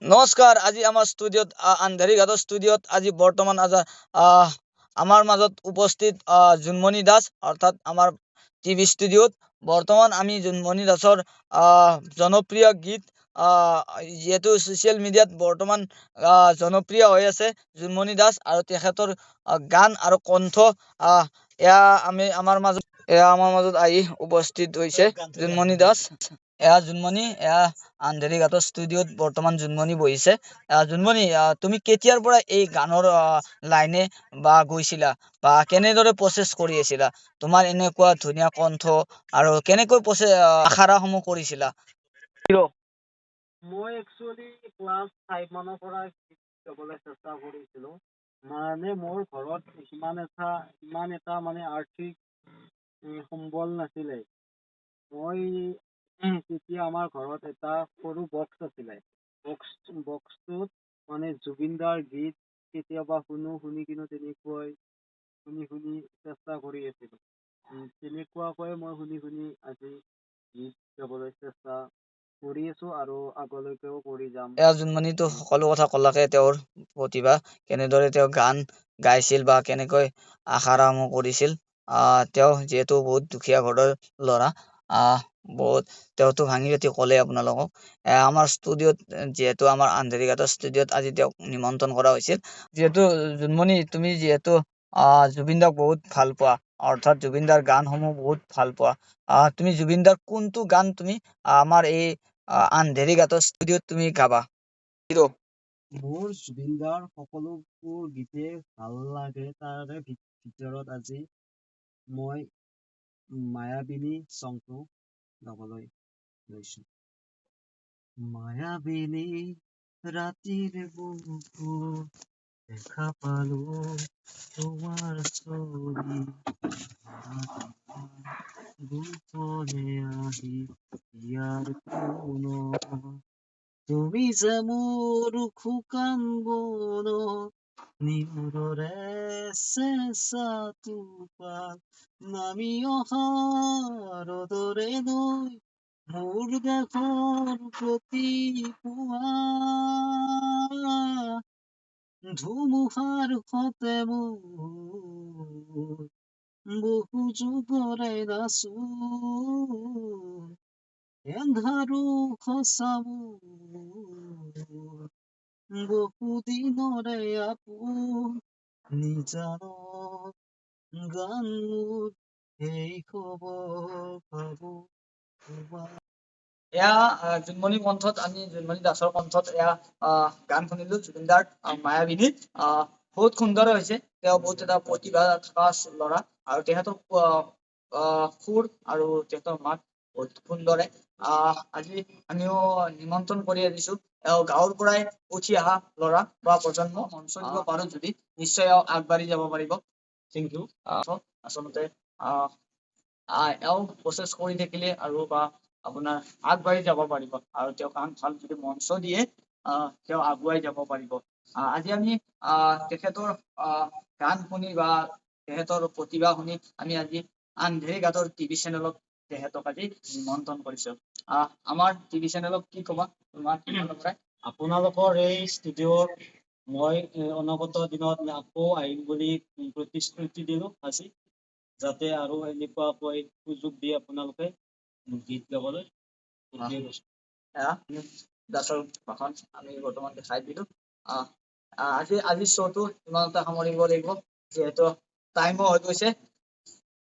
নমস্কাৰ। আজি আমাৰ ষ্টুডিঅ'ত, আন্ধেৰী ঘাটৰ ষ্টুডিঅ'ত আজি বৰ্তমান আমাৰ মাজত উপস্থিত জোনমণি দাস, অৰ্থাৎ আমাৰ টিভি ষ্টুডিঅ'ত বৰ্তমান আমি জোনমণি দাসৰ জনপ্ৰিয় গীত, যিহেতু ছ'চিয়েল মিডিয়াত বৰ্তমান জনপ্ৰিয় হৈ আছে জোনমণি দাস আৰু তেখেতৰ গান আৰু কণ্ঠ, এয়া আমাৰ মাজত আহি উপস্থিত হৈছে জোনমণি দাস। এয়া জোনমণি, এয়া আন্ধেৰী ঘাটৰ ষ্টুডিঅ'ত বৰ্তমান জোনমণি বহিছে। জোনমণি, তুমি কেতিয়াৰ পৰা এই গানৰ লাইনে বা গৈছিলা বা কেনেদৰে প্ৰচেছ কৰি আছিলা? তোমাৰ এনেকুৱা ধুনীয়া কণ্ঠ আৰু কেনেকৈ আখাৰাসমূহ কৰিছিলা? মই একচুৱেলি ক্লাছ 5 মানৰ পৰা গীত গাবলৈ চেষ্টা কৰিছিলো। মানে মোৰ ঘৰত সিমান এটা মানে আৰ্থিক সম্বল নাছিলে। মই তেতিয়া আমাৰ ঘৰত এটা সৰু বক্স আছিলে। বক্সটোত মানে জুবিন দাৰ গীত কেতিয়াবা শুনো, শুনি কিনে তেনেকুৱাই শুনি শুনি চেষ্টা কৰি আছিলো। তেনেকুৱাকৈ মই শুনি শুনি আজি গীত গাবলৈ চেষ্টা কৰি আছো আৰু আগলৈকেও কৰি যাম। এয়া জোনমণিতো সকলো কথা ক'লাকে, তেওঁৰ প্ৰতিভা, কেনেদৰে তেওঁ গান গাইছিল বা কেনেকৈ আখাৰাসমূহ কৰিছিল। তেওঁ যিহেতু বহুত দুখীয়া ঘৰৰ ল'ৰা, বহুত তেওঁতো ভাঙি পাতি ক'লে আপোনালোকক। আমাৰ ষ্টুডিঅ'ত, যিহেতু আমাৰ আন্ধেৰী ঘাটৰ ষ্টুডিঅ'ত আজি তেওঁক নিমন্ত্ৰণ কৰা হৈছিল। যিহেতু জোনমণি, তুমি যিহেতু জুবিন দাক বহুত ভাল পোৱা, অৰ্থাৎ জুবিন দাৰ গানসমূহ বহুত ভাল পোৱা, তুমি জুবিন দাৰ কোনটো গান তুমি আমাৰ এই আন্ধেৰী ঘাটৰ ষ্টুডিঅ'ত তুমি গাবা? মোৰ জুবিন দাৰ সকলোবোৰ গীতে ভাল লাগে। তাৰে ভিতৰত আজি মই মায়াবিনী চংটো গাবলৈ লৈছো। মায়াবিনী ৰাতিৰ বুকুত দেখা পালো তোমাৰ ছবি, গোপনে আহি হিয়াৰ কোণত। তুমি যে মোৰ শুকান বনত নিয়ৰৰে চেঁচা টোপাল, নামি অহা ৰ'দৰে নৈ মোৰ দেশৰ প্ৰতিপুৱা। ধুমুহাৰ সতে মোৰ বহু যুগৰে নাচোন, এন্ধাৰো সঁচা মোৰ বহুদিনৰে আপোন। নিজানত গান মোৰ সেই খবৰ ভাবো তোমাৰ। এয়া জোনমণি কণ্ঠত, আমি জোনমণি দাসৰ কণ্ঠত এয়া গান শুনিলো, জুবিনদাৰ মায়াবিনী। বহুত সুন্দৰ হৈছে। তেওঁ বহুত এটা প্ৰতিভা থকা ল'ৰা আৰু তেখেতৰ আহ আহ সুৰ আৰু তেখেতৰ মাত বহুত সুন্দৰে। আজি আমিও নিমন্ত্ৰণ কৰি আনিছো। এওঁ গাঁৱৰ পৰাই উঠি অহা ল'ৰা বা প্ৰজন্ম, মঞ্চ দিব পাৰো যদি নিশ্চয় এওঁ আগবাঢ়ি যাব পাৰিব। Thank U. আচলতে এওঁ প্ৰচেছ কৰি থাকিলে আৰু বা আপোনাৰ আগবাঢ়ি যাব পাৰিব আৰু তেওঁক আন ভাল যদি মঞ্চ দিয়ে, তেওঁ আগুৱাই যাব পাৰিব। আজি আমি তেখেতৰ গান শুনি বা তেখেতৰ প্ৰতিভা শুনি আমি আজি আন্ধেৰী ঘাটৰ টিভি চেনেলত তেখেতক আজি নিমন্ত্ৰণ কৰিছো। আমাৰ টিভি চেনেলক কি কবা তোমাৰ ফালৰ পৰাই? আপোনালোকৰ এই ষ্টুডিঅ'ত মই অনাগত দিনত আকৌ আহিম বুলি প্ৰতিশ্ৰুতি দিলো আজি, যাতে আৰু এনেকুৱাকৈ সুযোগ দিয়ে আপোনালোকে গীত গাবলৈ, সেইটোৱে কৈছো। এয়া দাসৰ ভাষণ আমি বৰ্তমান দেখাই দিলো। আহ আহ, আজি আজিৰ শ্ব'টো ইমানতে সামৰিব লাগিব, যিহেতু টাইমো হৈ গৈছে।